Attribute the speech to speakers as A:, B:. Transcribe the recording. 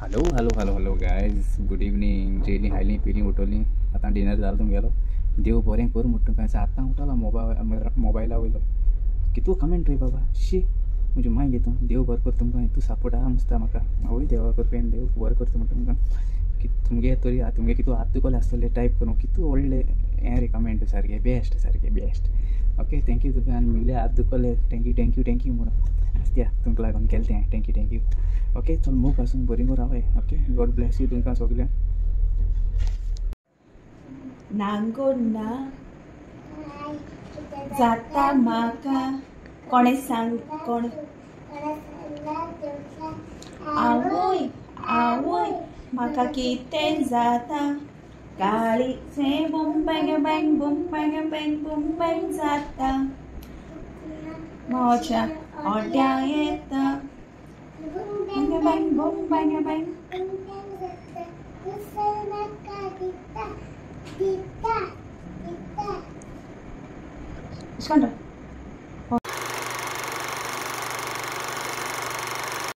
A: Hello hello hello hello guys, good evening. Jelly खायली पिली उठवली, आतां डिनर जालो तुमगेलो. देव बरें कर म्हणटा तुमकां. आतां उठलो मोबायला वयलो कितू कमेंट रे बाबा, शी म्हजी माय घेता. देव बरें कर तुमकां, तूं सपोर्ट आहा नुस्ता म्हाका. आवय देवा करपेन देव बरें करता म्हणटा तुमकां. तुमगे तरी तुमगे कितू हात दुखले आसतले टायप करूं, कितू व्हडले हें रे कमेंट सारके बेस्ट, सारके बेस्ट. ओके thank you तुका. आनी मुगले हात दुखले, thank you thank you thank you म्हणून आसत्या तुमकां लागून केलें तें. Thank you thank you. Okay चल मोग आसूं, बरी करून रावय. ओके गॉड ब्लेस you तुमकां सगळ्यांक.
B: नांगो ना जाता म्हाका कोणें सांग कोण आवय आवय म्हाका कितें जाता काळीचें boom bang bang boom bang bang boom bang जाता म्हज्या ओड्या येता bang bang boom bang bang. इश्कोन.